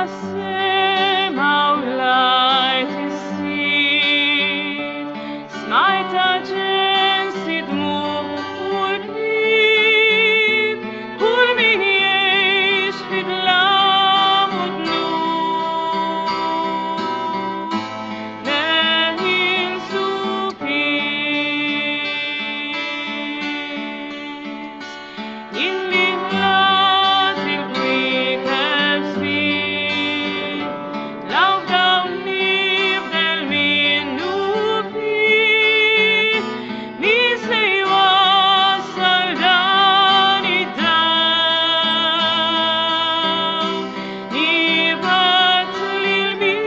Mas-sema u l-art is-Sid, smajt ġensi dmugħ u rkib, kull min jgħix fi dlam u dnub. Neħilsu fis, illi ħlas il-kwiekeb sfid, law f'dawn nibdel minnu fih, min se jwassal dan id-dawl, nibgħat lil min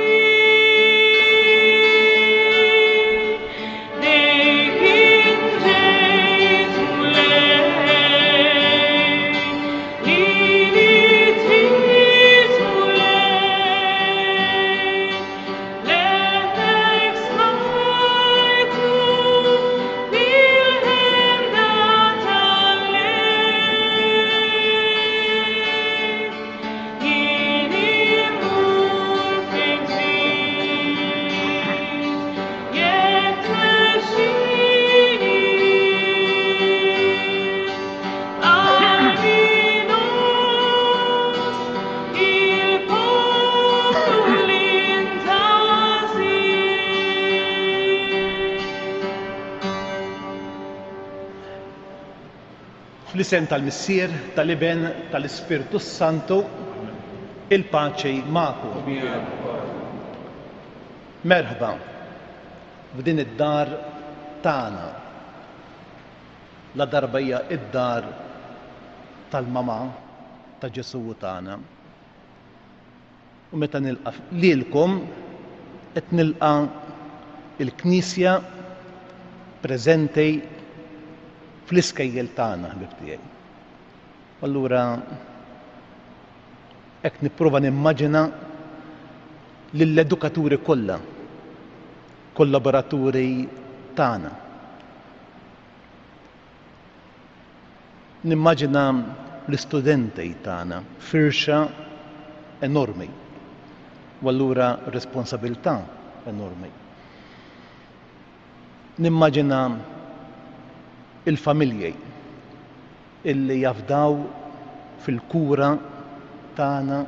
Dejk ġejt Mulej, lili trid Mulej, leħek smajtu fil-ħemda tal-lejl. Jien immur fejn trid, jekk tmexxini. Qalbi ngħożż il-poplu li int għażilt. Fl-isem tal-Missier, tal-Iben, tal-Ispirtu s-Santu, il-paċi magħkom. Merħba f'din id-dar tagħna. La darba hija id-dar tal-mama ta' Ġesù u tagħna. U meta nilqa' lilkom qed nilqa' il-Knisja preżenti fl-iskejjel tagħna, ħbieb tiegħi. Allura hekk nipprova nimmaġina lill-edukaturi kollha, kollaboraturi tagħna. Nimmaġina l-istudenti tagħna, firxa enormi u allura responsabilità enormi. Nimmaġina il-familji illi jafdaw fil-kura tagħna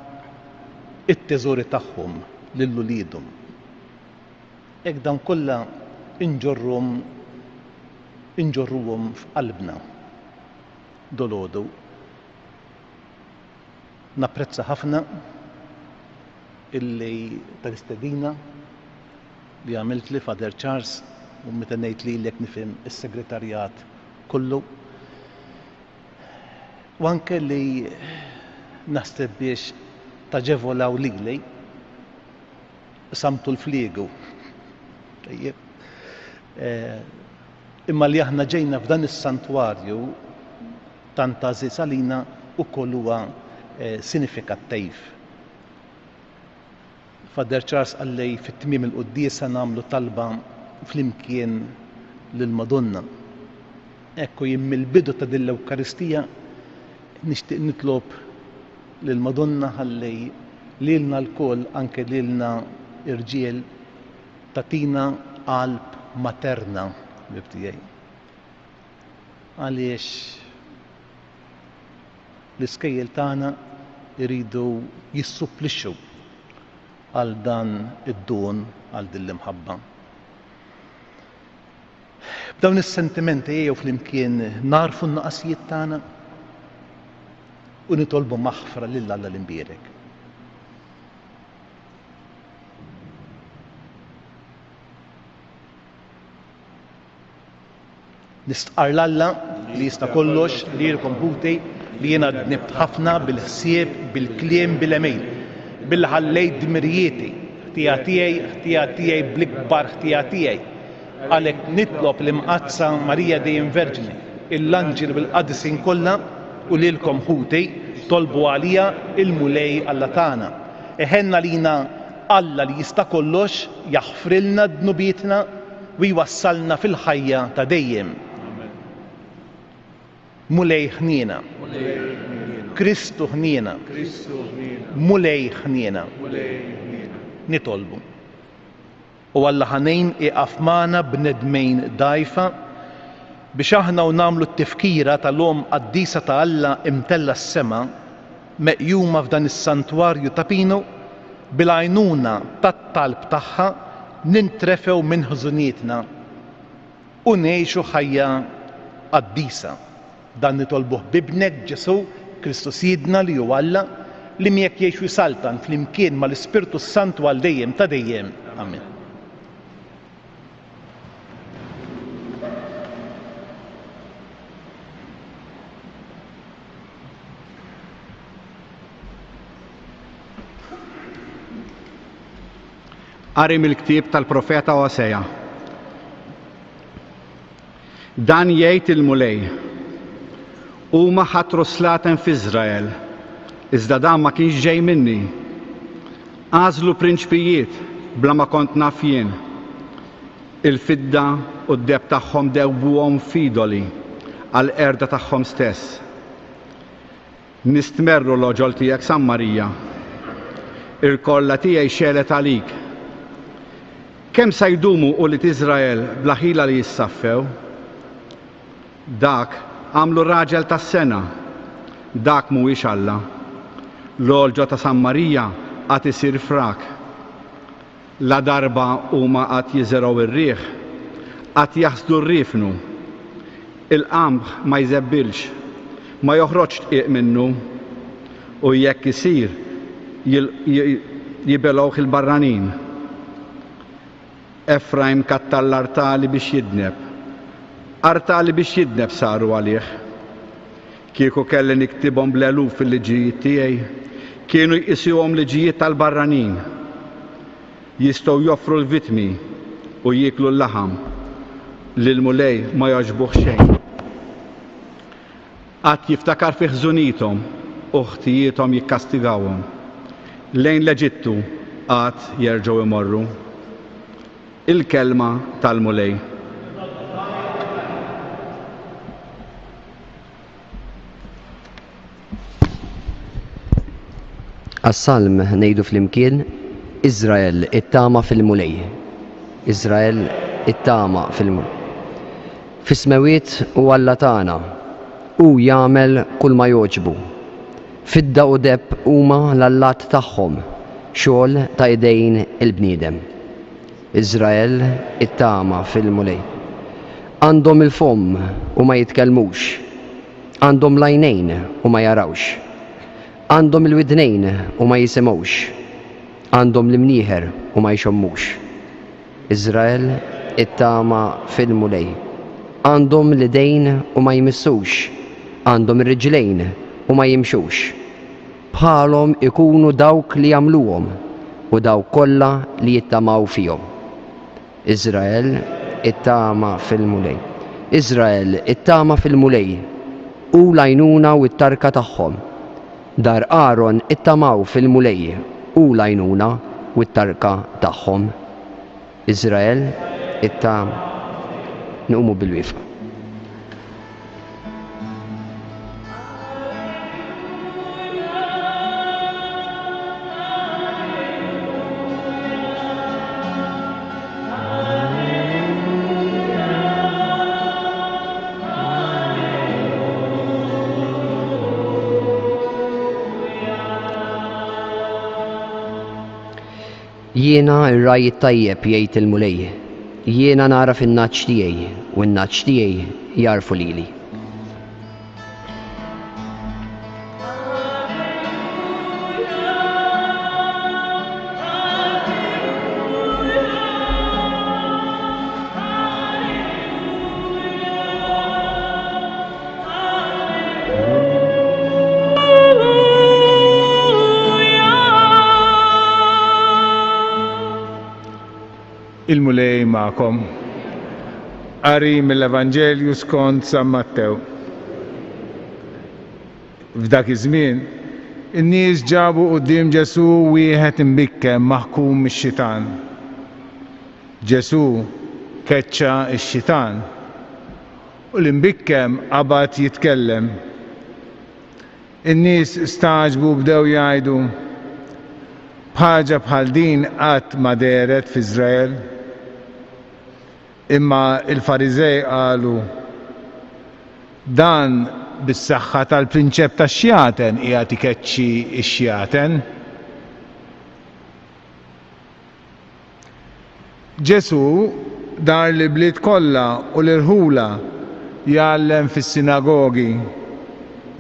it-teżori tagħhom lil uliedhom. Hekk dawn kollha inġorruhom inġorruhom f'qalbna dolgħodu. Napprezza ħafna illi tal-istedina li għamiltli Father Charles u meta ngħid lilek nifhem is-segretarjat kollu. U anke li naħseb biex taġevolaw lili qsamtu l-fliegu. Tajjeb. Eh, imma li aħna ġejna f'dan is-santwarju tant għażiż għalina ukoll huwa eh, sinifikattiv. Father Charles qalli fit-tmiem il-quddiesa nagħmlu talba flimkien lill-Madonna. Ekku jien mill-bidu ta' din l-Ewkaristija nixtieq nitlob lill-Madonna ħalli lilna lkoll, anke lilna irġiel, tagħtina qalb materna, ħbieb tiegħi. Għaliex l-iskejjel tagħna jridu jissupplixxu għal dan id-don, għal din l-imħabba. B'dawn is-sentimenti ejjew flimkien nagħrfu n-nuqqasijiet tagħna u nitolbu maħfra lil Alla l-Imbierek. Nistqarr 'l Alla li jista' kollox lilkom ħuti li jiena dnibt ħafna bil-ħsieb, bil-kliem, bil-għemil, billi ħallejt dmirijieti, ħtija tiegħi, ħtija tiegħi bl-ikbar ħtija tiegħi. Għalhekk nitlob l-Imqaddsa Marija dejjem Verġni, l-anġli u l-qaddisin kollha u lilkom ħuti, tolbu għalija il-Mulej Alla tagħna. Iħenn għalina Alla li jista' kollox, jaħfrilna dnubietna u jwassalna fil-ħajja ta' dejjem. Mulej ħniena. Kristu ħniena. Mulej ħniena. Nitolbu. O Alla ħanin ieqaf magħna bnedmejn dgħajfa biex aħna u nagħmlu t-tifkira tal-Omm Qaddisa ta' Alla imtellgħa s-sema, meqjuma f'dan is-Santwarju ta' Pinu, bil-għajnuna tat-talb tagħha nintrefgħu minn ħżunietna u ngħixu ħajja qaddisa. Dan nitolbuh b'Ibnek Ġesù, Kristu Sidna li hu Alla, li miegħek jgħix u jsaltan flimkien mal-Ispirtu s-Santu għal dejjem ta' dejjem. Amen. Qari mill-ktieb tal-profeta Osea. Dan jgħid il-Mulej, Huma ħatru slaten f'Iżrael, iżda dan ma kienx ġej minni. Għażlu prinċpijiet bla ma kont naf jien. Il-fidda u d-deheb tagħhom dewbuhom f'idoli għall-qerda tagħhom stess. Nistmerru l-għoġol tiegħek San Marija. Il-korla tiegħi xegħlet għalik. Kemm sa jdumu ulied Iżrael bla ħila li jissaffew? Dak għamlu raġel tas-sengħa. Dak mhuwiex Alla. L-għolġo ta' San Marija għad isir frak. Ladarba huma għad jiżirgħu r-riħ, għad jaħsdu r-riefnu. Il-qamħ ma jżebbilx, ma joħroġx dqiq minnu, u jekk isir, jibelgħuh il-barranin. Efrajm kattar l-artali biex jidneb, artali biex jidneb saru għalih. Kieku kelli niktibhom bl-eluf il-liġijiet tiegħi, kienu jqisuhom liġijiet tal-barranin. Jistgħu joffru l-vittmi u jieklu l-laħam, lill-Mulej ma jogħġbuh xejn. Għad jiftakar fi ħżunithom u ħtijiethom jikkastigawhom. Lejn l-Eġittu għad jerġgħu jmorru. Il-Kelma tal-Mulej. Għas-salm ngħidu flimkien, Iżrael ittama fil-Mulej. Iżrael ittama fil-Mulej. Fis-smewwiet hu Alla tagħna, hu jagħmel kull ma jogħġbu. Fidda u deheb huma l-allat tagħhom, xogħol ta' idejn il-bniedem. Iżrael ittama fil-Mulej. Għandhom il-fomm u ma jitkellmux, għandhom l-għajnejn u ma jarawx, għandhom il-widnejn u ma jisimgħux, għandhom l-imnieħer u ma jxommux. Iżrael ittama fil-Mulej. Għandhom l-idejn u ma jmissux, għandhom ir-riġlejn u ma jimxux. Bħalhom ikunu dawk li jagħmluhom u dawk kollha li jittamaw fihom. Iżrael, ittama fil-Mulej. Iżrael, ittama fil-Mulej. Hu l-għajnuna u t-tarka tagħhom. Dar Aron ittamaw fil-Mulej. Hu l-għajnuna u t-tarka tagħhom. Iżrael, ittama. Nqumu bil-wieqfa. Jiena r-ragħaj it-tajjeb, jgħid il-Mulej. Jiena nagħraf in-nagħaġ tiegħi, u n-nagħaġ tiegħi jagħrfu lili. Il-Mulej magħkom. Qari mill-Evanġelju skont San Mattew. F'dak iż-żmien, in-nies ġabu quddiem Ġesù wieħed imbikkem maħkum mix-xitan. Ġesù keċċa x-xitan U l-imbikkem qabad jitkellem. In-nies stagħġbu u bdew jgħidu, B'ħaġa bħal din qatt ma dehret f'Iżrael. Imma l-Fariżej qalu, Dan bis-saħħa tal-prinċep tax-xjaten qiegħed ikeċċi x-xjaten. Ġesù dar l-ibliet kollha u l-irħula jgħallem fis-sinagogi,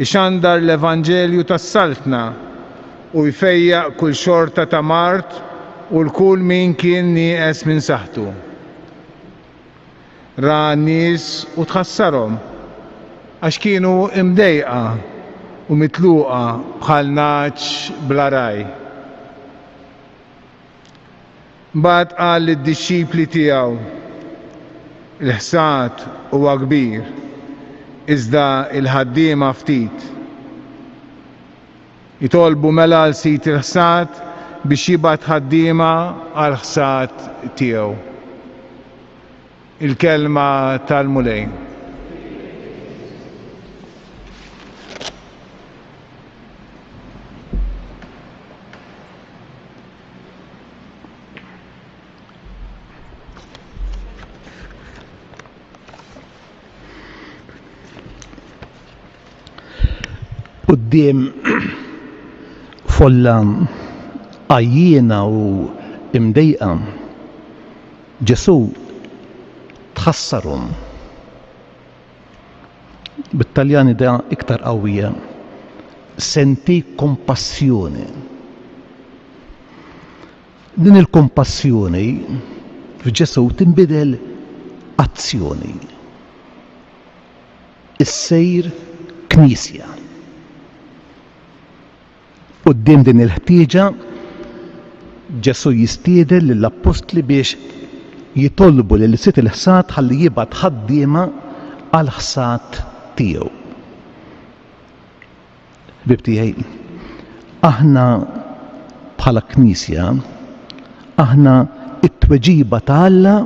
ixandar l-evanġelju tas-Saltna u jfejjaq kull xorta ta' mard u 'l kull min kien nieqes minn saħħtu. Ra n-nies u tħassarhom, għax kienu mdejqa u mitluqa bħal nagħaġ bla ragħaj. Mbagħad qal lid-dixxipli tiegħu, Il-ħsad huwa kbir, iżda l-ħaddiema ftit. Itolbu mela għal Sid il-ħsad biex jibgħat ħaddiema għall-ħsad tiegħu. Il-Kelma tal-Mulej. Quddiem folla għajjiena u imdejqa, Ġesù tħassarhom. Bit-Taljan idea iktar qawwija. Senti kompassjoni. Din il-kompassjoni f'Ġesù tinbidel azzjoni. Issir knisja. Quddiem din il-ħtieġa, Ġesù jistieden lill-appostli biex jitolbu lil Sid il-ħsad ħalli jibgħat ħaddiema għall-ħsad tiegħu. Ħbieb tiegħi, aħna bħala Knisja, aħna t-tweġiba ta' Alla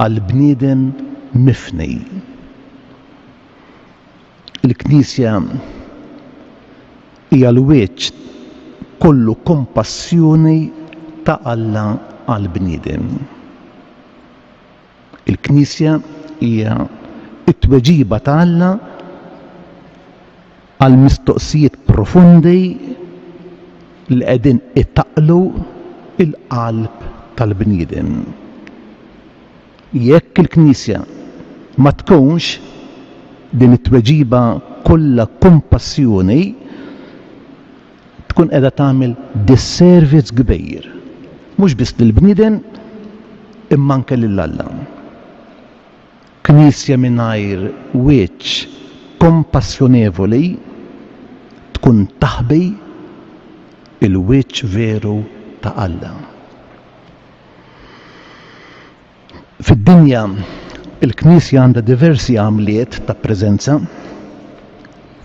għall-bniedem mifni. Il-Knisja hija l-wiċċ kollu kompassjoni ta' Alla għall-bniedem. Il-Knisja hija t-tweġiba ta' Alla għal mistoqsijiet profondi li qegħdin itaqqlu il-qalb tal-bniedem. Jekk il-Knisja ma tkunx din it-tweġiba kollha kompassjoni, tkun qiegħda tagħmel disservizz kbir, mhux biss lill-bniedem imma anke lil Alla. Knisja mingħajr wiċċ kompassjonevoli tkun taħbi il-wiċċ veru ta' Alla. Fid-dinja, il-Knisja għandha diversi għamliet ta' preżenza.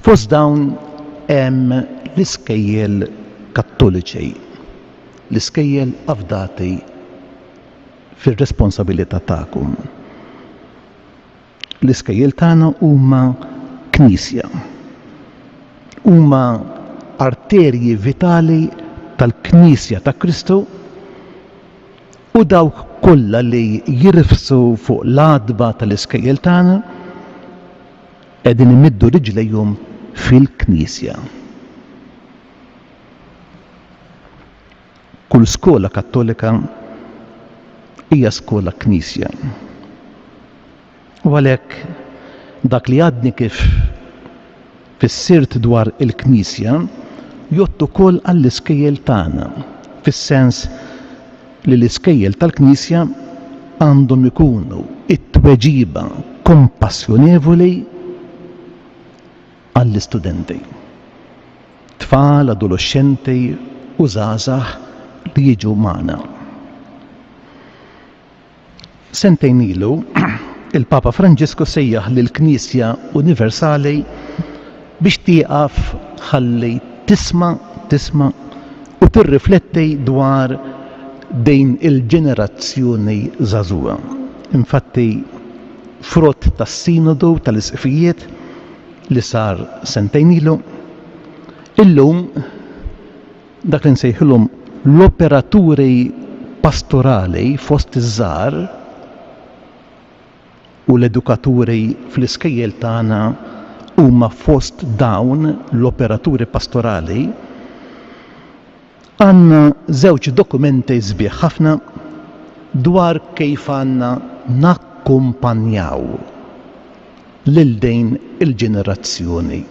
Fost dawn hemm l-iskejjel Kattoliċi, l-iskejjel afdati fir-responsabilità tagħkom. L-iskejjel tagħna huma knisja. Huma arterji vitali tal-Knisja ta' Kristu u dawk kollha li jirfsu fuq l-għatba tal-iskejjel tagħna qegħdin imiddu riġlejhom fil-Knisja. Kull skola Kattolika hija skola knisja. U għalhekk dak li għadni kif fissirt dwar il-Knisja jgħodd ukoll għall-iskejjel tagħna, fis-sens li l-iskejjel tal-Knisja għandhom ikunu t-tweġiba kompassjonevoli għall-istudenti. Tfal, adoloxxenti u żgħażagħ li jiġu magħna. Sentejn ilu, il-Papa Franġisku sejjaħ lill-Knisja Universali biex tieqaf ħalli tisma' tisma' u tirrifletti dwar din il-ġenerazzjoni żagħżugħa. Infatti, frott tas-Sinodu tal-Isqfijiet li sar sentejn ilu. Illum dak li nsejħilhom l-operaturi pastorali fost iż-żgħar u l-edukaturi fl-iskejjel tagħna huma fost dawn l-operaturi pastorali, għandna żewġ dokumenti sbieħ ħafna dwar kif għandna nakkumpanjaw lil din il-ġenerazzjoni.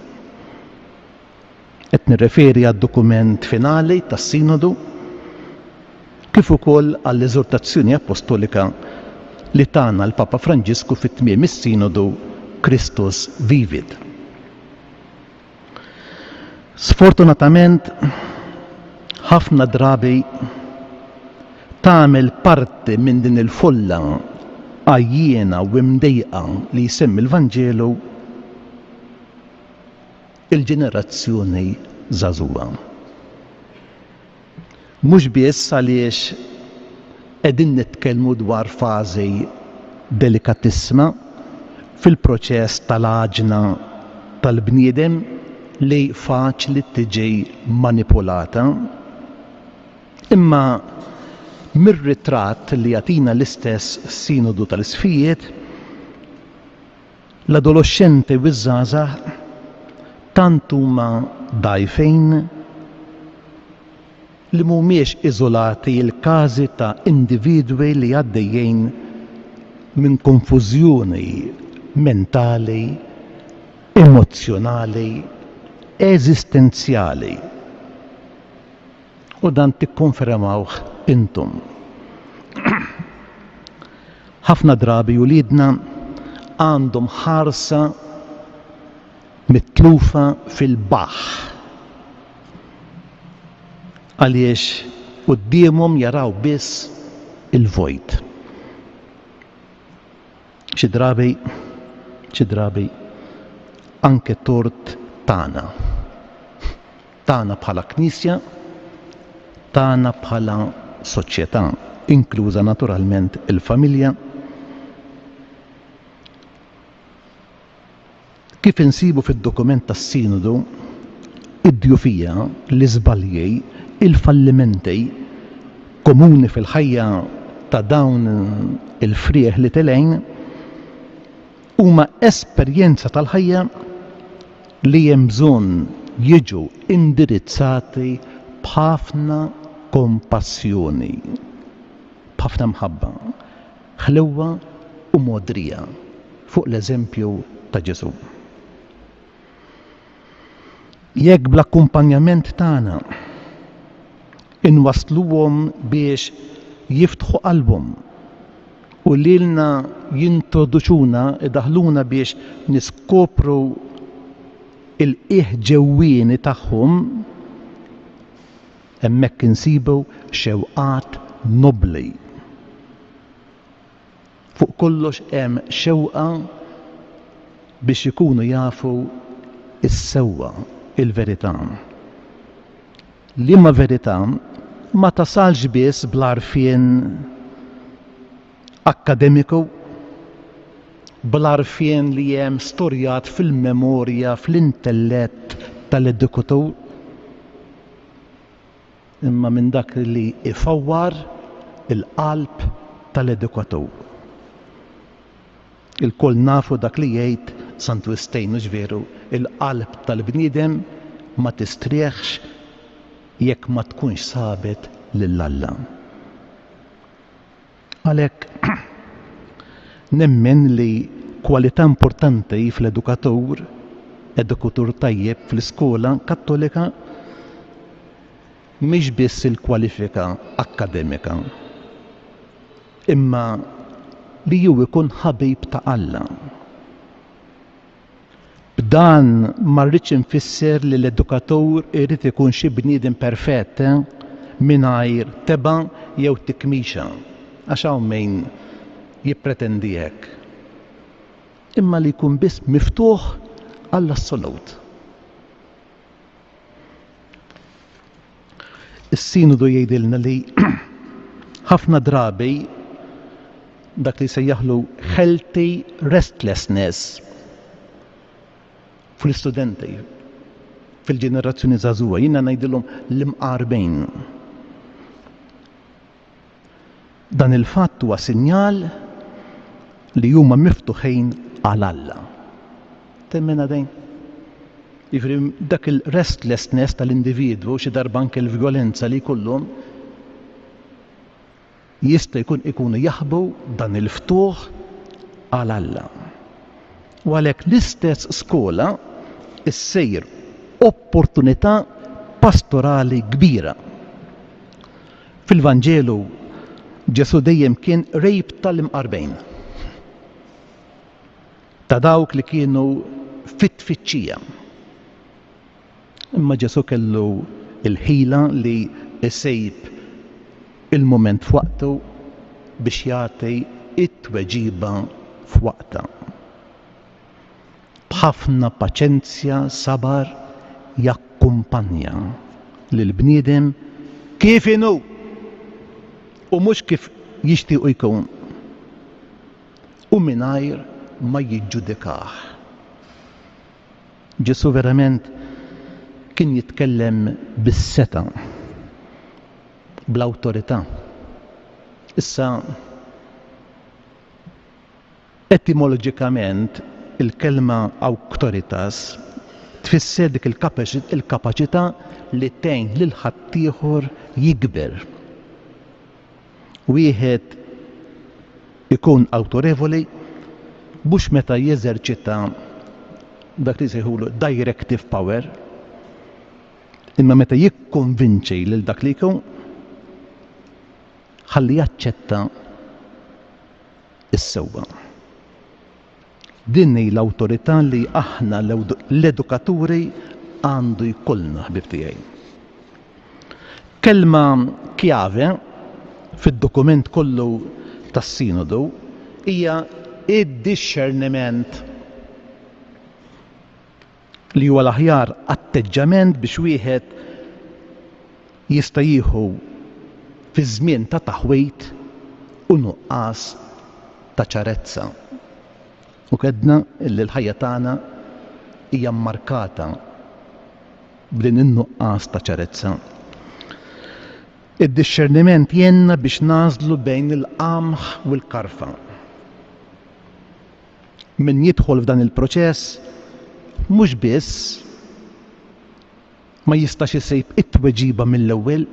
Qed nirreferi għad-dokument finali tas-Sinodu kif ukoll għall-Eżortazzjoni Appostolika li tana l-Papa Franġisku fi tmiem is-Sinodu Christus Vivit. Sfortunatament, ħafna drabi tagħmel parti minn din il-folla għajjiena u mdejqa li jsemmi l-Vanġelu il-ġenerazzjoni żagħżugħa. Mhux biss għaliex qegħdin nitkellmu dwar fażi delikatissima fil-proċess tal-għaġna tal-bniedem li faċli tiġi manipulata, imma mir-ritratt li jagħtina l-istess Sinodu tal-Isqfijiet, L-adoloxxenti u ż-żgħażagħ tant huma dgħajfin li mhumiex iżolati l-każi ta' individwi li għaddejjin minn konfużjoni mentali, emozzjonali, eżistenzjali. U dan tikkonfermawh intom. Ħafna drabi uliedna għandhom ħarsa mitlufa fil-baħħ għaliex quddiemhom jaraw biss il-vojt. Xi drabi, xi drabi anke tort tagħna. Tagħna bħala Knisja, tagħna bħala soċjetà, inkluża naturalment il-familja. Kif insibu fid-dokument tas-Sinodu, id-djufija, l-iżbalji, il-fallimenti komuni fil-ħajja ta' dawn il-frieħ li telgħin huma esperjenza tal-ħajja li hemm bżonn jiġu indirizzati b'ħafna kompassjoni, b'ħafna mħabba, ħlewwa u mogħdrija fuq l-eżempju ta' Ġesù. Jekk bl-akkumpanjament tagħna inwassluhom biex jiftħu qalbhom u lilna jintroduċuna, idaħħluna biex niskopru l-qiegħ ġewwieni tagħhom, hemmhekk insibu xewqat nobbli. Fuq kollox hemm xewqa biex ikunu jafu s-sewwa, il-verità. Liema verità ma tasalx biss bl-għarfien akkademiku, bl-għarfien li hemm storjat fil-memorja, fl-intellett tal-edukatur, imma minn dak li ifawwar il-qalb tal-edukatur. Ilkoll nafu dak li jgħid Santu Wistin, hux veru? Il-qalb tal-bniedem ma tistrieħx jekk ma tkunx sabet lil Alla. Għalhekk nemmen li kwalità importanti fl-edukatur, edukatur tajjeb fl-iskola Kattolika, mhix biss il-kwalifika akkademika, imma li hu jkun ħabib ta' Alla. B'dan ma rridx infisser li l-edukatur irid ikun xi bniedem perfett, mingħajr tebgħa jew tikmixa, għax hawn min jippretendi hekk. Imma li jkun biss miftuħ għall-assolut. Is-Sinodu jgħidilna li ħafna drabi dak li sejjaħlu healthy restlessness fl-istudenti. Fil-ġenerazzjoni żagħżugħa, jiena ngħidilhom l-imqarbin. Dan il-fatt huwa sinjal li huma miftuħin għal Alla. Temmenha din? Jiġifieri dak il-restlessness tal-individwu xi darba anke l-vjolenza li jkollhom jista' jkun ikunu jaħbu dan il-ftuħ għal Alla. U għalhekk l-istess skola ssir opportunità pastorali kbira. Fil-Vanġelu Ġesù dejjem kien qrib tal-imqarbin, ta' dawk li kienu fit-tfittxija. Imma Ġesù kellu l-ħila li jsib il-mument f'waqtu biex jagħti t-tweġiba f'waqtha. B'ħafna paċenzja, sabar, jakkumpanja lill-bniedem kif inhu u mhux kif jixtiequ jkun u mingħajr ma jiġġudikah. Ġesù verament kien jitkellem bis-setgħa, bl-awtorità. Issa, etimoloġikament il-kelma auctoritas tfisser dik il-kapaċità li tgħin lil ħaddieħor jikber. Wieħed ikun awtorevoli mhux meta jeżerċita dak li jsejħulu directive power, imma meta jikkonvinċi lil dak li jkun ħalli jaċċetta s-sewwa. Din hi l-awtorità li aħna l-edukaturi għandu jkollna, ħbieb tiegħi. Kelma kjave fid-dokument kollu tas-Sinodu hija id-dixxerniment li huwa l-aħjar atteġġament biex wieħed jista' jieħu fi żmien ta' taħwid u nuqqas ta' ċarezza. U kedna li l-ħajja tagħna hija mmarkata b'din in-nuqqas ta' ċarezza. Id-dixxerniment jgħinna biex nagħżlu bejn il-qamħ u l-karfa. Min jidħol f'dan il-proċess mhux biss ma jistax isib it-tweġiba mill-ewwel,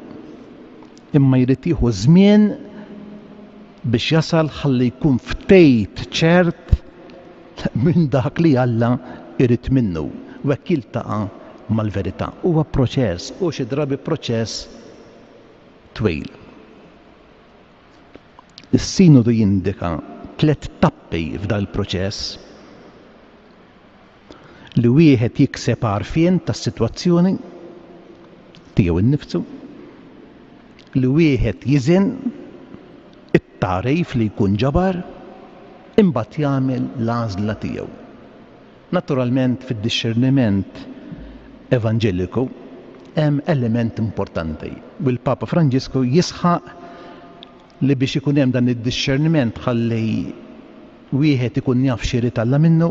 imma jrid jieħu żmien biex jasal ħalli jkun ftejt ċert minn dak li Alla jrid minnu u hekk jiltaqa' mal-verità. Huwa proċess u xi drabi proċess twil. Is-Sinodu jindika tlett tappi f'dan il-proċess, li wieħed jikseb għarfien tas-sitwazzjoni tiegħu nnifsu, li wieħed jiżen it-tagħrif li jkun ġabar, imbagħad jagħmel l-għażla tiegħu. Naturalment fid-dixxerniment evanġeliku hemm element importanti u l-Papa Franġisku jisħaq li biex ikun hemm dan id-dixxerniment ħalli wieħed ikun jaf x'irid Alla minnu,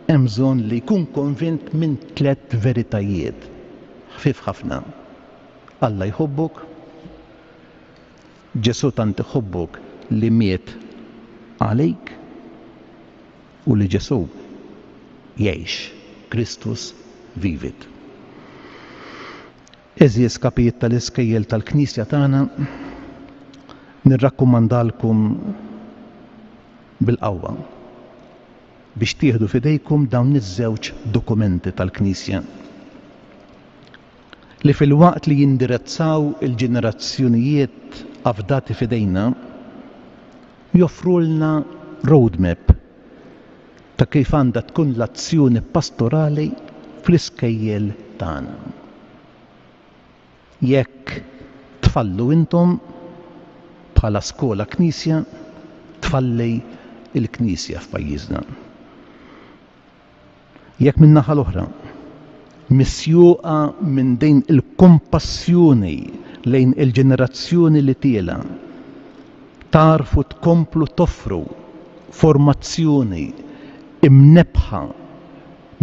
hemm bżonn li jkun konvint minn tlett veritajiet ħfief ħafna. Alla jħobbok, Ġesù tant iħobbok li miet għalik, u li Ġesù jgħix, Christus vivit. Għeżież kapijiet tal-iskejjel tal-Knisja tagħna, nirrakkomandalkom bil-qawwa biex tieħdu f'idejkom dawn iż-żewġ dokumenti tal-Knisja li filwaqt li jindirezzaw il-ġenerazzjonijiet afdati f'idejna, joffrulna roadmap ta' kif għandha tkun l-azzjoni pastorali fl-iskejjel tagħna. Jekk tfallu intom bħala skola knisja, tfalli l-Knisja f'pajjiżna. Jekk min-naħa l-oħra, misjuqa minn din il-kompassjoni lejn il-ġenerazzjoni li tielgħa, tagħrfu tkomplu toffru formazzjoni imnebbħa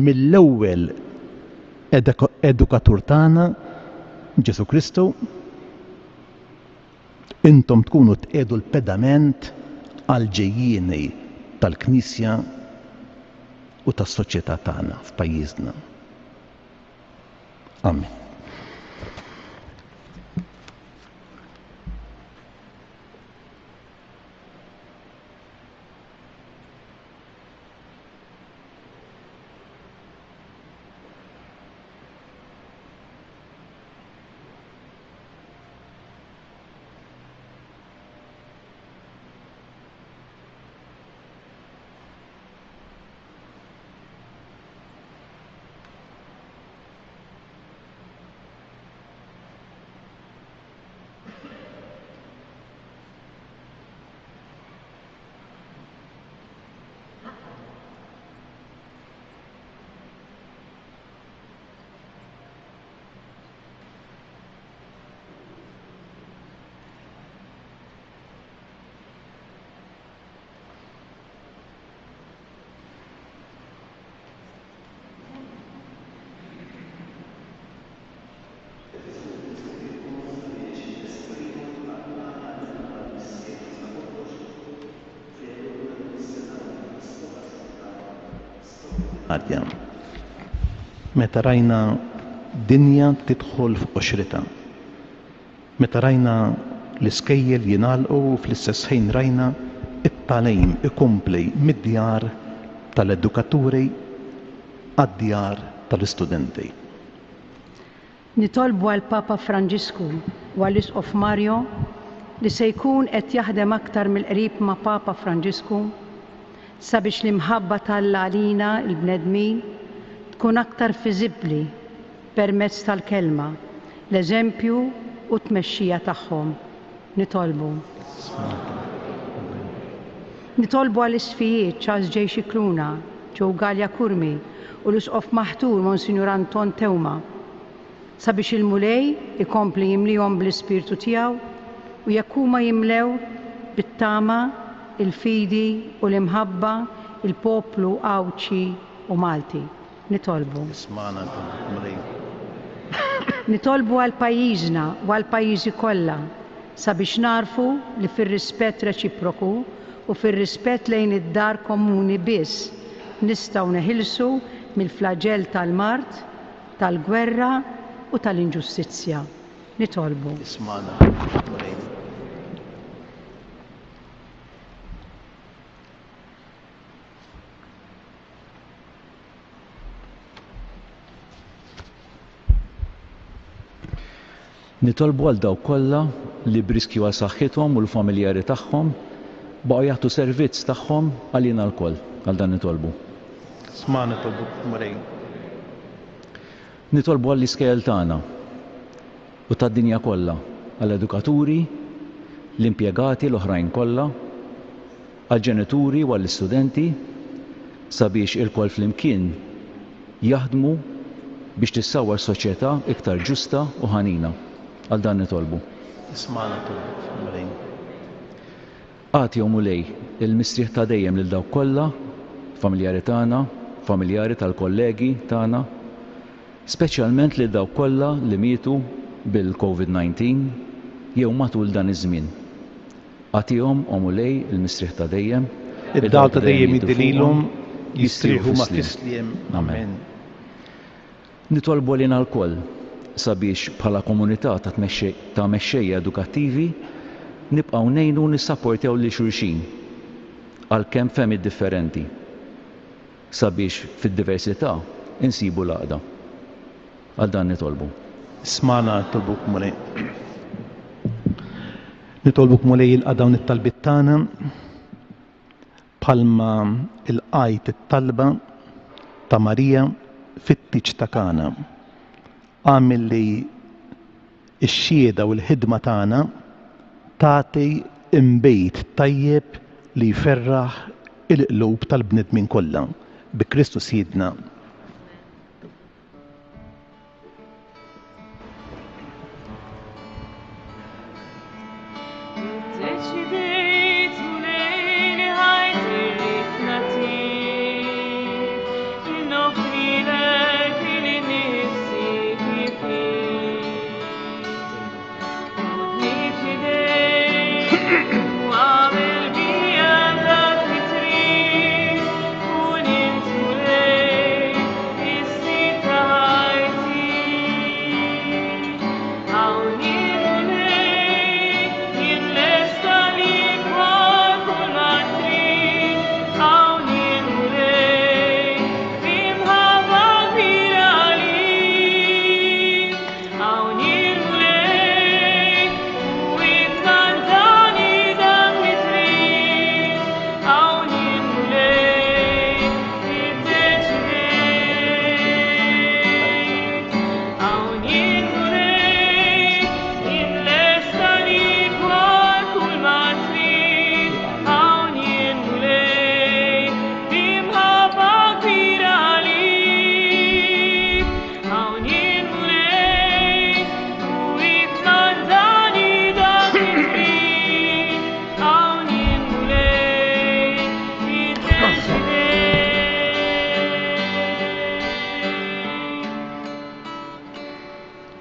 mill-ewwel. edukatur tagħna, Ġesù Kristu, intom tkunu tqiegħdu l-pedament għall-ġejjieni tal-Knisja u tas-soċjetà tagħna f'pajjiżna. Amen. Arja. Meta rajna dinja tidħol f'qoxritha. Meta rajna l-iskejjel jingħalqu u fl-istess ħin rajna t-tagħlim ikompli mid-djar tal-edukaturi għad-djar tal-istudenti. Nitolbu għall-Papa Franġisku u għall-Isqof Mario li se jkun qed jaħdem aktar mill-qrib ma' Papa Franġisku sabiex l-imħabba t'Alla għalina l-bnedmin tkun aktar fiżibbli permezz tal-kelma, l-eżempju u t-tmexxija tagħhom. Nitolbu. Nitolbu għall-Isqfijiet Charles J. Scicluna, Joe Galea Curmi u l-Isqof Maħtur Monsinjur Anton Teuma, sabiex il-Mulej ikompli jimlihom bl-Ispirtu tiegħu u jekk huma jimlew bit-tama, il-fidi u l-imħabba l-poplu Għawdxi u Malti. Nitolbu. Ismagħna Mulej. Nitolbu għal pajjiżna u għall-pajjiżi kollha sabiex nagħrfu li fir-rispett reċiproku u fir-rispett lejn id-dar komuni biss nistgħu neħilsu mill-flaġell tal-mard, tal-gwerra u tal-inġustizzja. Nitolbu. Ismagħna, Mulej. Nitolbu għal dawk kollha li b'riskju għal saħħithom u l-familjari tagħhom baqgħu jagħtu servizz tagħhom għalina lkoll. Għal dan nitolbu. Sma' nitolbuk, Mulej. Nitolbu għall-iskejjel tagħna u tad-dinja kollha, għall-edukaturi, l-impjegati l-oħrajn kollha, għall-ġenituri u għall-istudenti sabiex ilkoll flimkien jaħdmu biex tissawwar soċjetà iktar ġusta u ħanina. Għal dan nitolbu. Ismagħna nitolbuk, Mulej. Agħti, o Mulej, il-mistrieħ ta' dejjem lil dawk kollha, familjari tagħna, familjari tal-kollegi tagħna, speċjalment lil dawk kollha li mietu bil-Covid 19 jew matul dan iż-żmien. Agħtihom, o Mulej, il-mistrieħ ta' dejjem. Id-dawl ta' dejjem jiddi lilhom, jistrieħu huma fis-sliem. Amen. Nitolbu għalina lkoll sabiex bħala komunità ta' ta' mexxejja edukattivi nibqgħu ngħinu u nissapportjaw lil xulxin, għalkemm fehmiet differenti, sabiex fid-diversità nsibu l-għaqda. Għal dan nitolbu. Ismagħna nitolbuk Mulej. Nitolbuk Mulej ilqa' dawn it-talbiet tagħna bħalma ilqajt it-talba ta' Marija fit-tieġ ta' Kana. Agħmel li x-xhieda u l-ħidma tagħna tagħti inbid tajjeb li jferraħ il-qlub tal-bnedmin kollha. Bi Kristu Sidna. Iddeċidejt Mulej li ħajti rrid nagħtik, noffrilek lili nnifsi.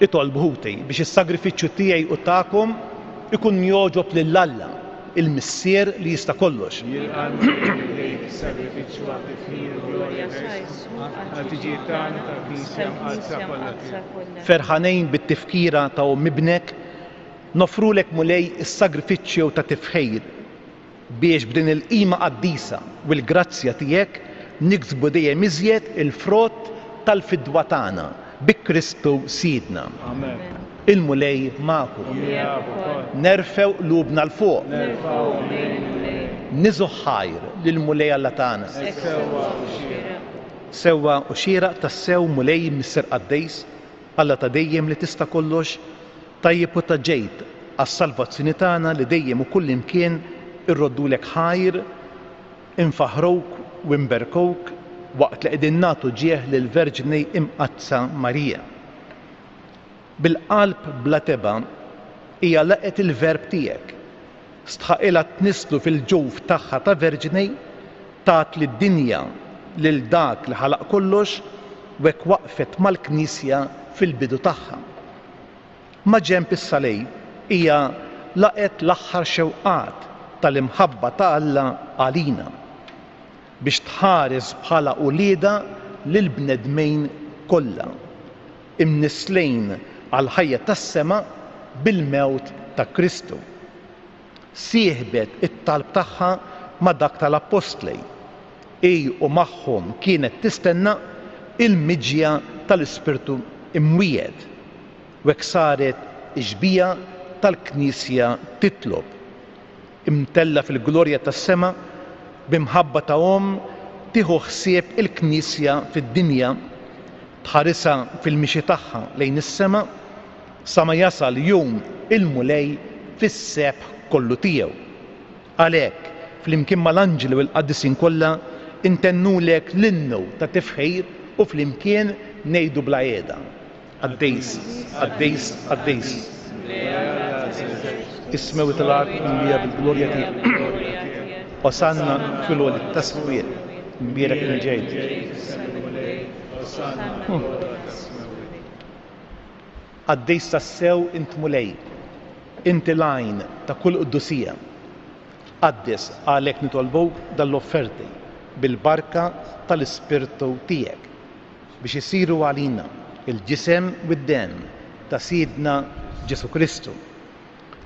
Itolbu ħuti biex is-sagrifiċċju tiegħi u tagħkom ikun jogħġob lil Alla, il-Missier li jista' kollox. Jilqa' l-Mulej f'idejk is-sagrifiċċju għat-tifħir u l-glorja ta' ismu, għall-ħtiġijiet tagħna u tal-Knisja Mqaddsa kollha tiegħu. Ferħanin bit-tifkira ta' omm Ibnek, noffrulek Mulej is-sagrifiċċju ta' tifħir, biex b'din il-qima qaddisa u l-grazzja tiegħek niksbu dejjem iżjed il-frott tal-fidwa tagħna, bi Kristu Sidna. Amen. Il-Mulej magħkom. U miegħek ukoll. Nerfgħu qlubna 'l fuq. Nerfgħuhom lejn il-Mulej. Niżgħu ħajr lill-Mulej Alla tagħna. Hekk sewwa u xieraq. Sewwa u xieraq tassew Mulej Missier Qaddejs, Alla ta' dejjem li tista' kollox, Tajjeb u ta' ġid għas-salvazzjoni tagħna li dejjem u kullimkien irroddulek ħajr, infaħħruk u nberkuk waqt li qegħdin nagħtu ġieħ lill-Verġni Imqaddsa Marija. Bil-qalb bla tebgħa hija laqgħet il-Verb tiegħek, stħaqilha tnisslu fil-ġuf tagħha ta' Verġni, tat lid-dinja lil dak li ħalaq kollox u hekk waqfet mal-Knisja fil-bidu tagħha. Maġenb is-salib hija laqgħet l-aħħar xewqat tal-imħabba ta' Alla għalina, biex tħares bħala uliedha lill-bnedmin kollha, imnisslin għall-ħajja tas-sema bil-mewt ta' Kristu. Sieħbet it-talb tagħha ma' dak tal-appostli, hi u magħhom kienet tistenna l-miġja tal-Ispirtu mwiegħed, u hekk saret ix-xbieha tal-Knisja titlob, imtellgħa fil-glorja tas-sema, b'imħabba ta' omm tieħu ħsieb il-Knisja fid-dinja, tħarisha fil-mixi tagħha lejn is-sema, sa ma jasal jum il-Mulej fis-sebħ kollu tiegħu. Għalhekk, flimkien mal-anġli u l-qaddisin kollha, intennulek l-innu ta' tifħir u flimkien ngħidu bla qiegħda, Qaddis, qaddis, qaddis. Is-smewwiet u l-art mimlija bil-glorja tiegħek. Osanna fil-għoli tas-smewwiet, imbierek min ġej. Qaddis tassew int Mulej, inti l-għajn ta' kull qdusija. Qaddis għalhekk nitolbuk dan l-offerti bil-barka tal-Ispirtu tiegħek, biex isiru għalina l-ġisem u d-demm ta' Sidna Ġesù Kristu,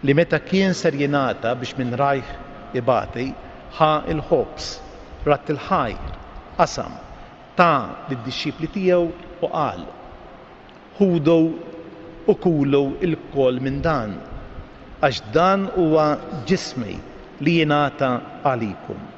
li meta kien ser jingħata biex minn rajh ibati, ħa l-ħobż, radd il-ħajr, qasam, ta lid-dixxipli tiegħu u qal, Ħudu u kulu lkoll minn dan, għax dan huwa ġismi li jingħata għalikom.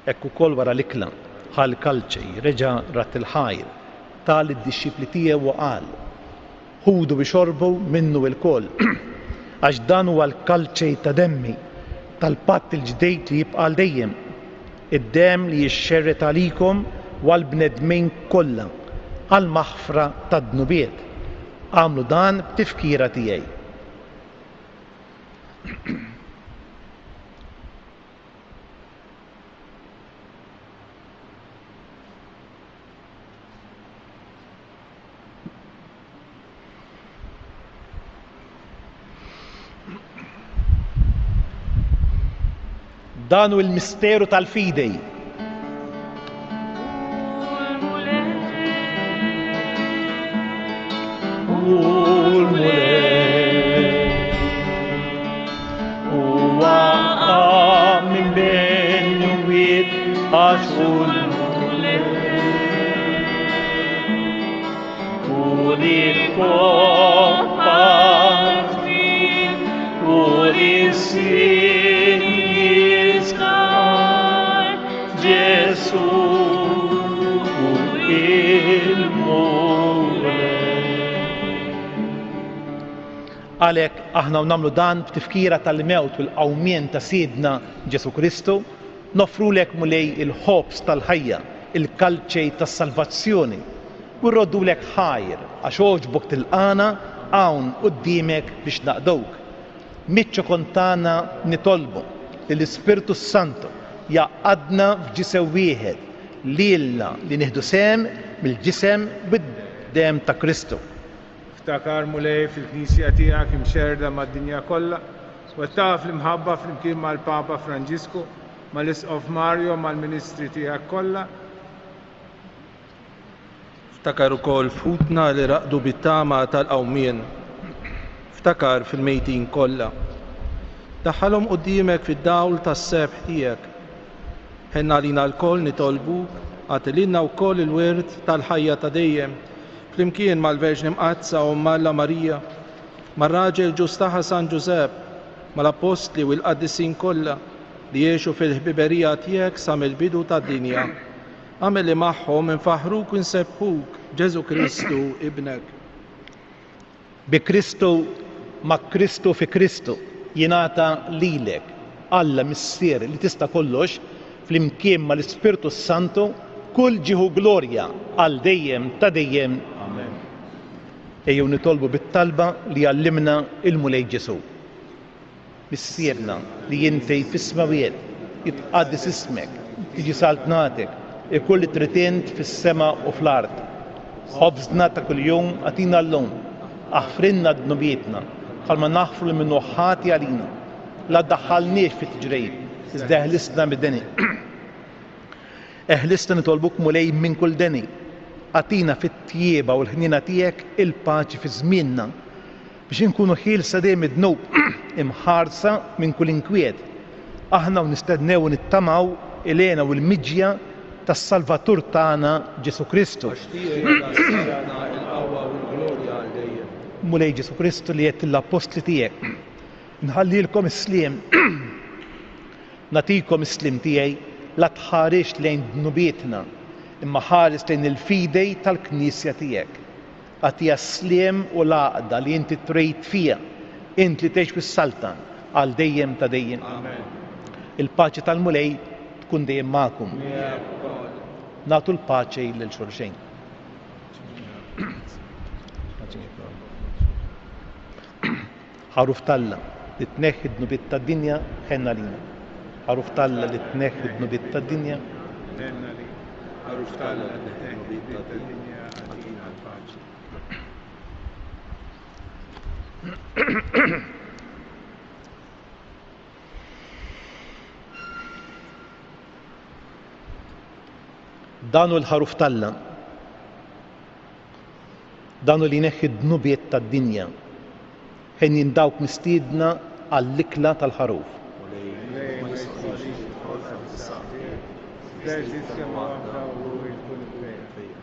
Hekk ukoll wara l-ikla, ħa l-kalċi, reġa' radd il-ħajr, ta lid-dixxipli tiegħu u qal, Ħudu ixorbu minnu ilkoll, għax dan huwa l-kalċi ta' demmi, tal-patt il-ġdid li jibqa' għal dejjem, id-demm li jixxerred għalikom u għall-bnedmin kollha għall-maħfra tad-dnubiet. Agħmlu dan b'tifkira tiegħi. Dan hu l-misteru tal-fidi. Għalhekk aħna u nagħmlu dan b'tifkira tal-mewt u l-qawmien ta' Sidna Ġesù Kristu, noffrulek Mulej il-ħobż tal-ħajja, il-kalċej tas-salvazzjoni. U rroddulek ħajr għax għoġbok tilqagħna hawn quddiemek biex naqduk. Miċ-ċokon tagħna nitolbu li l-Ispirtu s-Santu jgħaqqadna f'ġisem wieħed, lilna li nieħdu sehem mill-ġisem u d-demm ta' Kristu. Ftakar, Mulej, fil-Knisja tiegħek imxerrda mad-dinja kollha, wettaqha fl-imħabba flimkien mal-Papa Franġisku, mal-Isqof Mario, mal-ministri tiegħek kollha. Ftakar ukoll f'ħutna li raqdu bit-tama tal-qawmien. Ftakar fil-mejtin kollha. Daħħalhom quddiemek fid-dawl tas-sebħ tiegħek. Ħenn għalina lkoll nitolbuk, agħti lilna wkoll il-wirt tal-ħajja ta' dejjem, flimkien mal-Verġni Mqaddsa Omm Alla Marija, mar-raġel ġust tagħha San Ġużepp, mal-Appostli u l-qaddisin kollha li għexu fil-ħbiberija tiegħek sa mill-bidu tad-dinja. Agħmel li magħhom infaħħruk u nsebbħuk, Ġesù Kristu, Ibnek. Bi Kristu, ma' Kristu, fi Kristu, jingħata lilek, Alla Missier li tista' kollox, flimkien mal-Ispirtu s-Santu, kull ġieħ u glorja għal dejjem ta' dejjem. Amen. Ejjew nitolbu bit-talba li għallimna il-Mulej Ġesù. Missierna li inti fis-smewwiet, jitqaddes ismek, tiġi saltnatek, ikun li trid int fis-sema u fl-art. Ħobżna ta' kuljum agħtina llum. Aħfrilna dnubietna, bħalma naħfru lil min hu ħati għalina. La ddaħħalniex fi tiġrib, iżda eħlisna mid-deni. Eħlisna nitolbuk Mulej minn kull deni. Agħtina fit-tjieba u l-ħniena tiegħek il-paċi fi żmienna. Biex inkunu ħielsa dejjem mid-dnub, imħarsa minn kull inkwiet, aħna u nistennew u nittamaw il-hena u l-miġja tas-Salvatur tagħna Ġesù Kristu. Għax tiegħi hija s-saltna, il-qawwa u l-glorja għal dejjem. Mulej Ġesù Kristu li għedt lill-appostli tiegħek, Inħallilkom is-sliem, nagħtikom is-sliem tiegħi, la tħarisx lejn dnubietna, imma ħares lejn il-fidei tal-Knisja tiegħek. Agħtiha s-sliem u l-għaqda li inti trid fiha, int li tgħix u ssaltan għal dejjem ta' dejjem. Amen. Il-paċi tal-Mulej tkun dejjem magħkom. Miegħek ukoll. Nagħtu l-paċi lil xulxin. Ħaruf t'Alla li tneħħi d-dnubiet tad-dinja, ħenn għalina. Ħaruf t'Alla li tneħħi d-dnubiet tad-dinja. Ħenn għalina. Ħaruf t'Alla li tneħħi d-dnubiet tad-dinja, agħtina l-paċi. Dan hu l-ħaruf t'Alla. Dan hu li jneħħi d-dnubiet tad-dinja. Henjin dawk mistiedna għall-ikla tal-Ħaruf. Mulej, ma jistħoqqlix li tidħol taħt is-saqaf tiegħi, iżda żid kelma waħda u ruħi tkun imfejqa.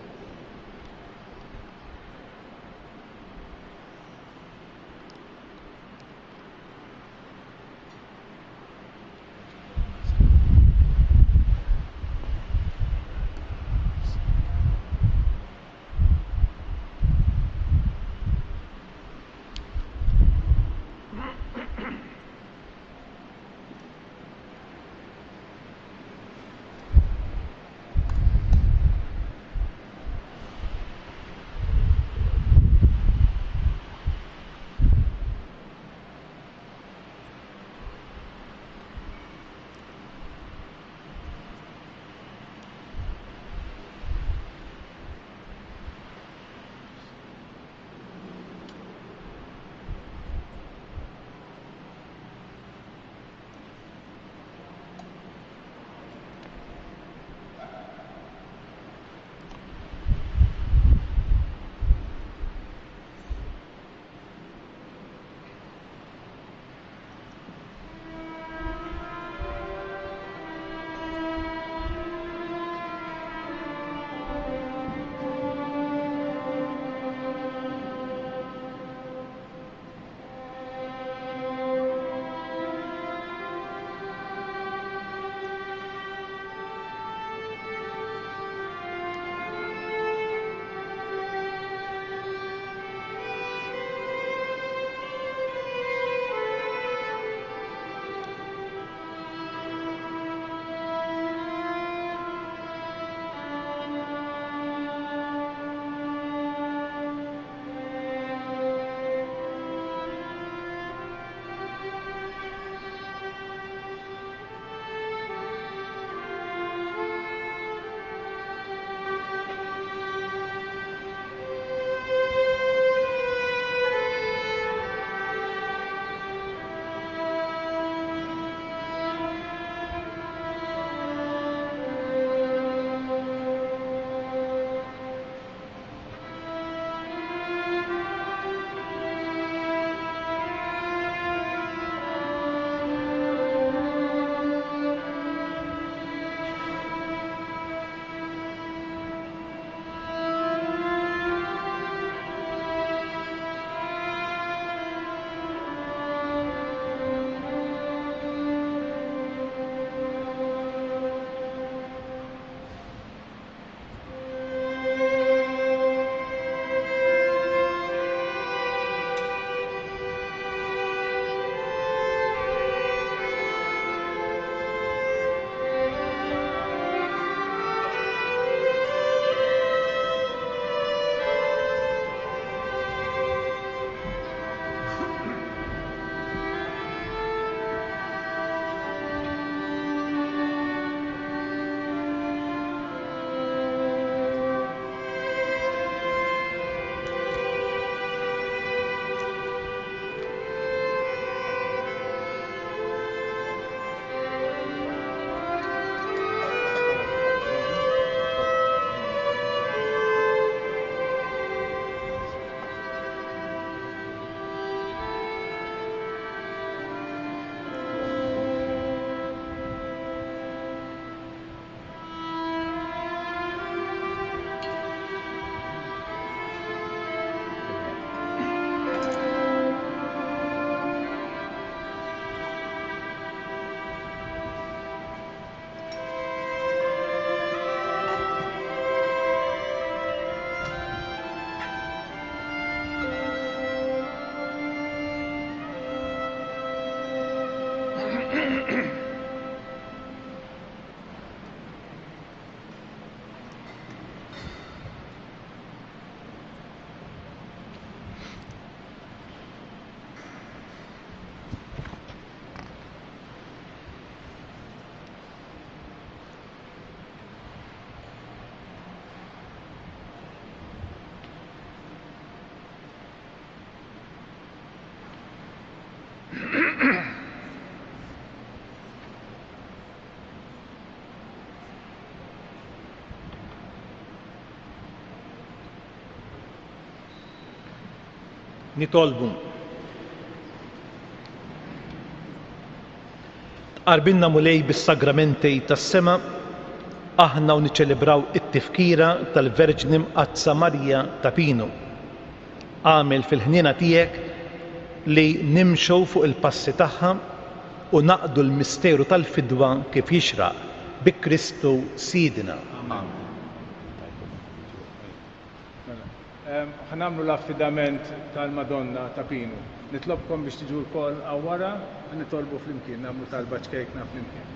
Nitolbu. Tqarbilna Mulej bis-sagramenti tas-sema, aħna u niċċelebraw it-tifkira tal-Verġni Mqaddsa Marija ta' Pinu. Agħmel fil-ħniena tiegħek li nimxu fuq il-passi tagħha u naqdu l-misteru tal-fidwa kif jixraq, bi Kristu Sidna. Amen. Ħa nagħmlu l-affidament tal-Madonna ta' Pinu. Nitlobkom biex tiġu lkoll hawn wara, ħa nitolbu flimkien, nagħmlu talba ċkejkna flimkien.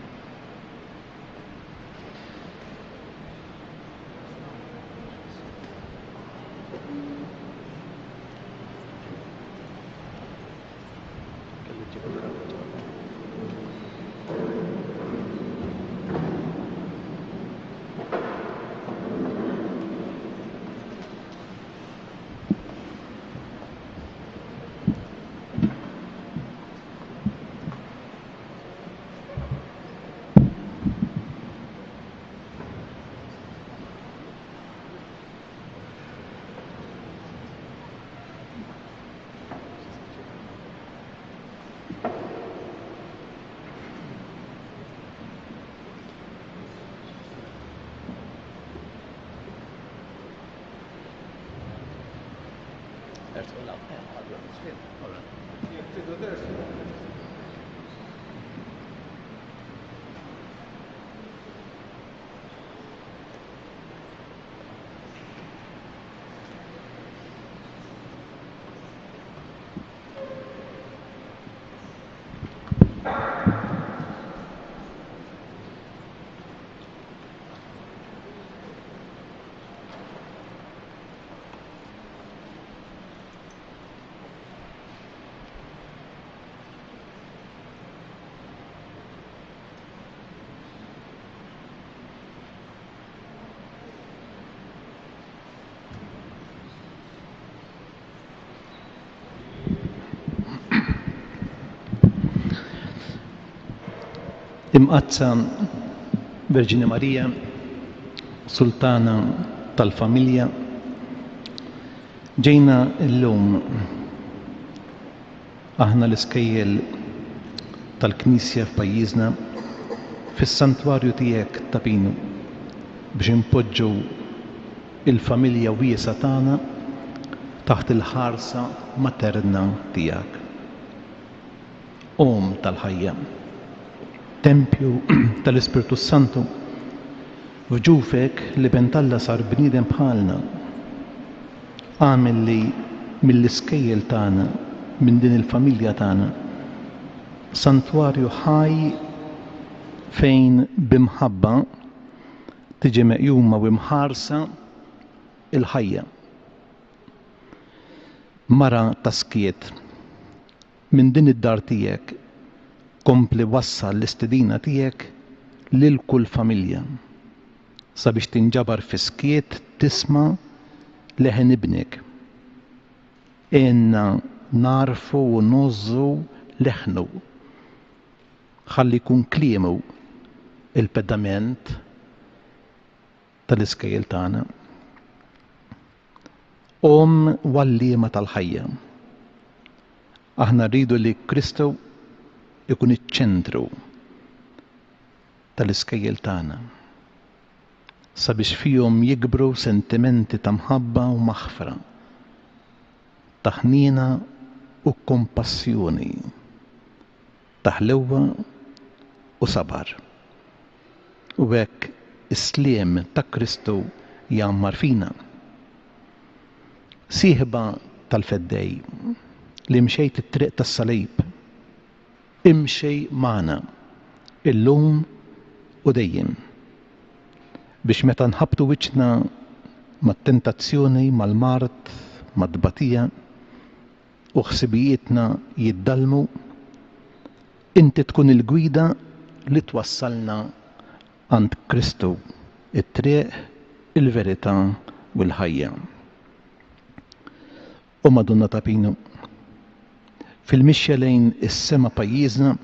Imqaddsa Verġni Marija, Sultana tal-familja, ġejna llum aħna l-iskejjel tal-Knisja f'pajjiżna fis-santwarju tiegħek ta' Pinu biex inpoġġu il-familja wiesgħa tagħna taħt il-ħarsa materna tiegħek. Omm tal-ħajja, tempju tal-Ispirtu s-Santu, f'ġufek l-Iben t'Alla sar bniedem bħalna. Agħmel li mill-iskejjel tagħna, minn din il-familja tagħna, santwarju ħaj fejn b'imħabba tiġi meqjuma u imħarsa l-ħajja. Mara ta' skiet, minn din id-dar tiegħek kompli wassal l-istedina tiegħek lil kull familja sabiex tinġabar fis-skiet tisma' leħen ibnek. Għinna nagħrfu u ngħożżu leħnu. Ħalli jkun kliemu il-pedament tal-iskejjel tagħna. Omm u għalliema tal-ħajja. Aħna rridu li Kristu ikun iċ-ċentru tal-iskejjel tagħna sabiex fihom jikbru sentimenti ta' mħabba u maħfra, ta' ħniena u kompassjoni. Ta' ħlewwa u sabar. U hekk is-sliem ta' Kristu jgħammar fina. Sieħba tal-Feddej, li mxejt it-triq tas-salib, imxi magħna, illum u dejjem, biex meta nħabbtu wiċċna mat-tentazzjoni, mal-mard, mat-tbatija, u ħsibijietna jiddallmu, inti tkun il-gwida li twassalna għand Kristu, it-triq, il-verità u l-ħajja. O Madonna ta' Pinu, fil-mixja lejn is-sema pajjiżna,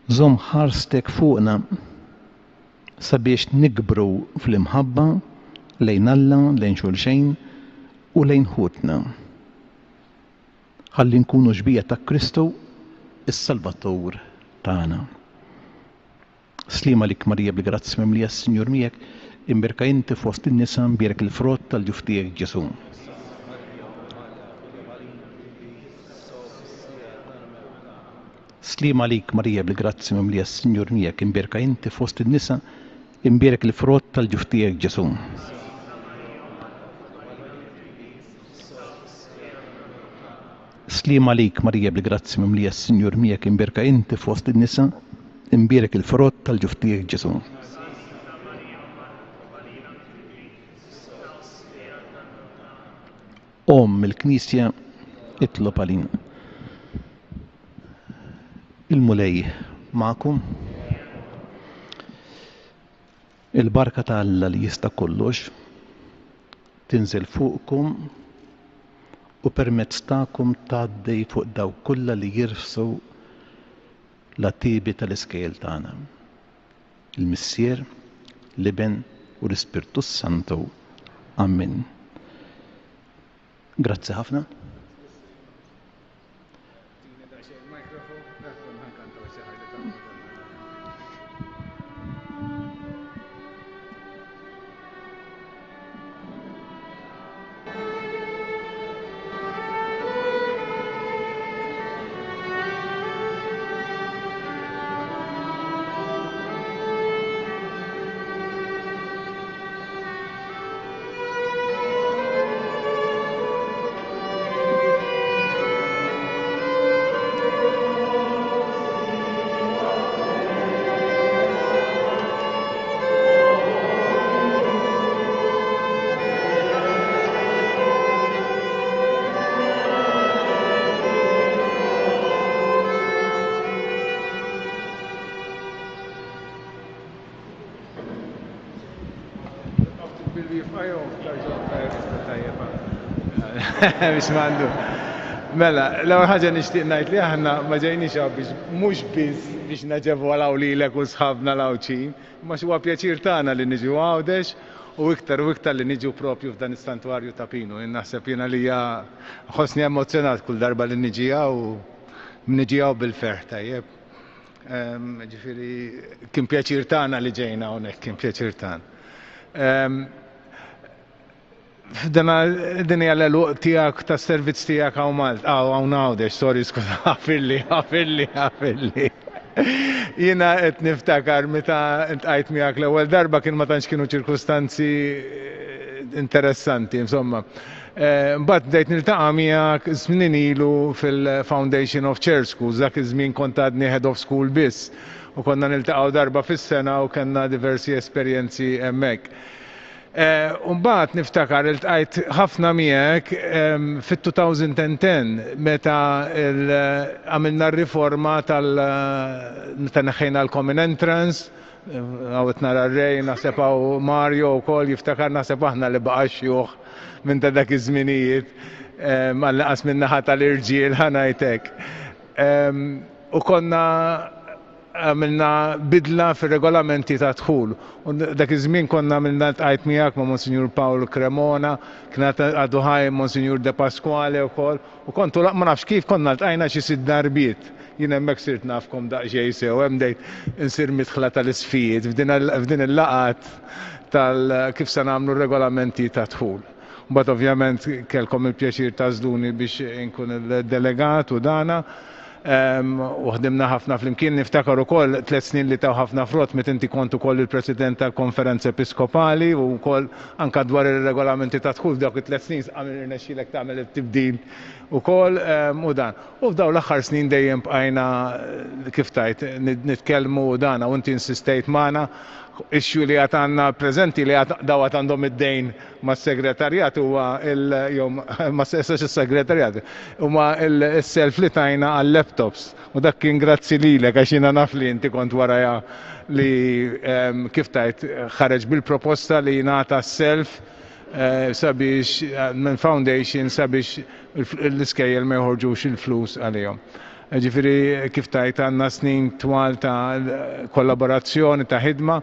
żomm ħarstek fuqna sabiex nikbru fl-imħabba lejn Alla, lejn xulxejn u lejn ħutna. Ħalli nkunu xbieha ta' Kristu, is-Salvatur tagħna. Sliem għalik Marija bil-grazzja mimlija s-Sinjur miegħek, imbierka inti fost in-nisa mbierek il-frott tal-ġuf tiegħek Ġesù. Sliem għalik Marija bil-grazzja mimlija s-Sinjur miegħek, imbierka inti fost in-nisa imbierek il-frott tal-ġuf tiegħek Ġesù. Sliem għalik Marija bil-grazzja mimlija s-Sinjur miegħek imbierka inti fost in-nisa, imbierek il-frott tal-ġuf tiegħek Ġesù. Omm il-Knisja itlob għalina. Il-Mulej magħkom. Il-barka ta' Alla li jista' kollox tinżel fuqkom u permezz tagħkom tgħaddi fuq dawk kollha li jirfsu l-għatiebi tal-iskejjel tagħna. Il-Missier, l-Iben u l-Ispirtu s-Santu. Amen. Grazzi ħafna. Biex m'għandu. Mela, l-ewwel ħaġa nixtieq ngħid li aħna ma ġejniex hawn biex mhux biss biex naġevolaw lilek u sħabna l-Għawdxin, imma huwa pjaċir tagħna li niġu Għawdex u iktar u iktar li niġu propju f'dan is-santwarju ta' Pinu. Jien naħseb jiena li nħossni emozjonat kull darba li niġi hawn u niġi hawn bil-ferħ tajjeb. Ġifieri kien pjaċir tagħna li ġejna hawnhekk, kien pjaċir tagħna. Din hija l-għeluq tiegħek tas-servizz tiegħek hawn Malta, hawn Għawdex, sorry, skuża, ħafirli, ħafirli, ħafirli. Jiena qed niftakar meta ntqajt miegħek l-ewwel darba kien ma tantx kienu ċirkustanzi interessanti, insomma. Mbagħad bdejt niltaqa' miegħek snin ilu fil-Foundation of Church Schools, dak iż-żmien kont għadni head of school biss u konna niltaqgħu darba fis-sena u kellna diversi esperjenzi hemmhekk. U mbagħad niftakar iltqajt ħafna miegħek fit-2010 meta għamilna r-riforma tal meta neħħejna l-common entrance, hawn qed nara r-Ray, naħseb hawn Mario wkoll jiftakar naħseb aħna li baqa' xjuħ minn ta' dak iż-żminijiet, għall-inqas min-naħa tal-irġiel ħa ngħid hekk. U konna għamilna bidla fir-regolamenti ta' dħul. U dak iż-żmien konna għamilna ltqajt miegħek ma' Monsinjur Pawl Cremona, kien għadu ħaj Monsinjur De Pasquale wkoll, u kontu ma nafx kif konna ltqajna xi sitt darbiet. Jien hemmhekk sirt nafkom daqsxejn sew, hemm bdejt insir midħla tal-isfijiet f'din il-laqgħat tal kif se nagħmlu r-regolamenti ta' dħul. Mbagħad ovvjament kellkom il-pjaċir tagħżluni biex inkun il-delegat u dana. U ħdimna ħafna flimkien. Niftakar ukoll tlet snin li taw ħafna frott meta inti kont ukoll il-President tal-Konferenza Episkopali u wkoll anke dwar ir-regolamenti ta' dħul f'dawk it-tlet snin għamil irnexxielek tagħmel it-tibdil ukoll u dan. U f'dawn l-aħħar snin dejjem bqajna kif tgħid nitkellmu u dan u inti insistejt magħna issue li għad għandna preżenti li għad daw għad għandhom id-dejn mas-segretarjat huwa il jew ma is-segretarjat huma s-self li tajna għal-laptops u dak kien grazzi lilek għax jiena naf li inti kont warajha li kif tgħid ħareġ bil-proposta li jingħata s-self sabiex minn foundation sabiex l-iskejjel ma joħorġux il-flus għalihom. Ġifieri kif tajt għandna snin twal ta' kollaborazzjoni, ta' ħidma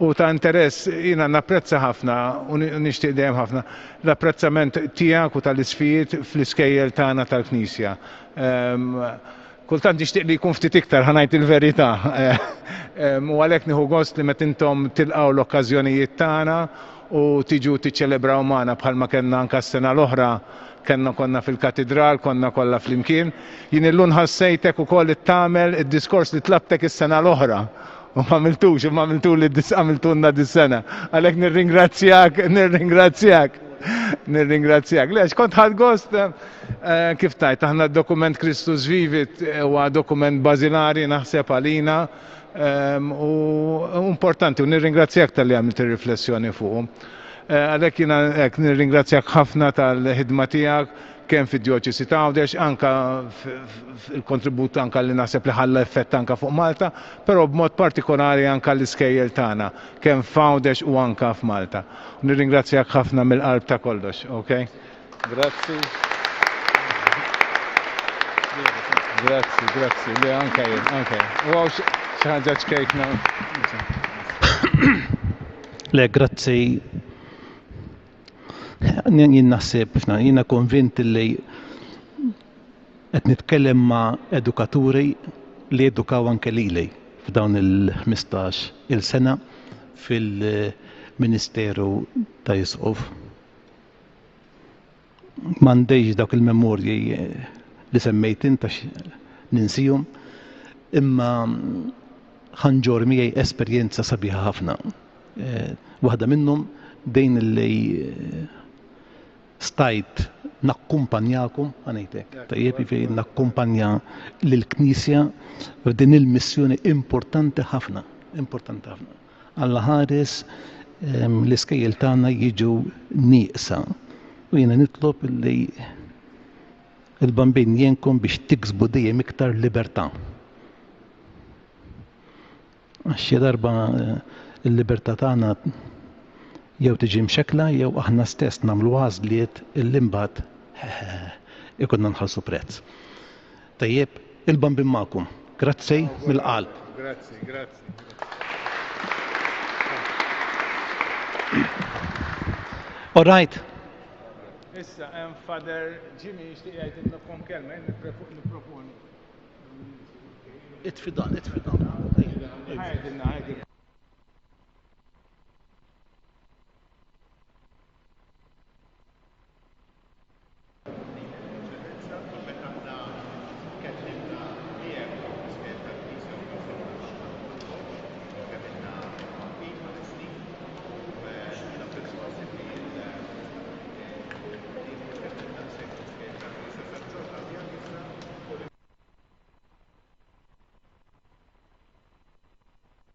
u ta' interess. Jiena napprezza ħafna u nixtieq dejjem ħafna l-apprezzament tiegħek u tal-isfijiet fl-iskejjel tagħna tal-Knisja. Kultant nixtieq li jkun ftit iktar ħa ngħid il-verità. U għalhekk nieħu gost li meta intom tilqgħu l-okkażjonijiet tagħna u tiġu tiċċelebraw magħna bħalma kellna anke s-sena l-oħra kellna konna fil-katidral, konna kollha flimkien. Jien illum ħassejtek ukoll tagħmel id-diskors li tlabtek is-sena l-oħra. U ma għamiltux, imma għamiltuli għamiltulna dis-sena. Għalhekk nirringrazzjak, nirringrazzjak. Nirringrazzjak. Le, kont ħadt gost eh, kif tajt, aħna d-dokument Christus Vivit eh, huwa dokument bażilari naħseb għalina ehm, u importanti u nirringrazzjak tal-li għamilt ir-riflessjoni fuqu. Eh, għalhekk jiena hekk nirringrazzjak ħafna tal-ħidma tiegħek kemm fid-djoċesi ta' Għawdex, anka il-kontribut anka li naħseb li ħalla effett anka fuq Malta, però b'mod partikolari anka l-iskejjel tagħna, kemm f'Għawdex u anka f'Malta. Nirringrazzjak ħafna mill-qalb ta' kollox, ok? Grazzi. Grazzi, grazzi. Le, anka jien, anka jien. U għaw xi ħaġa ċkejkna. Le, grazzi. Jien naħseb, jiena konvint li qed nitkellem ma' edukaturi li edukaw anke lili f'dawn il-15 il sena fil-Ministeru ta' Isqof. M'għandix dawk il-memorji li semmejt int għax ninsihom, imma ħanġor miegħi esperjenza sabiħa ħafna. Eh, waħda minnhom dejn li eh, stajt nakkumpanjakom, għanejtek, tajjeb jiġifieri nakkumpanja lill-Knisja f'din il-missjoni importanti ħafna, importanti ħafna. Alla ħares ehm, l-iskejjel tagħna jiġu nieqsa. U jiena nitlob li il-bambin jenkom biex tiksbu dejjem iktar libertà. Għax xi darba eh, il-libertà tagħna jew tiġi mxekkla jew aħna stess nagħmlu għażliet illi mbagħad ikunna nħallsu prezz. Tajjeb, il-bambin magħkom. Grazzi mill-qalb. Grazzi, grazzi. All right. Issa hemm Father Jimmy jixtieq jgħidilkom kelma, jien nipproponi. Itfi dan, itfi dan. Għidilna, għidilna.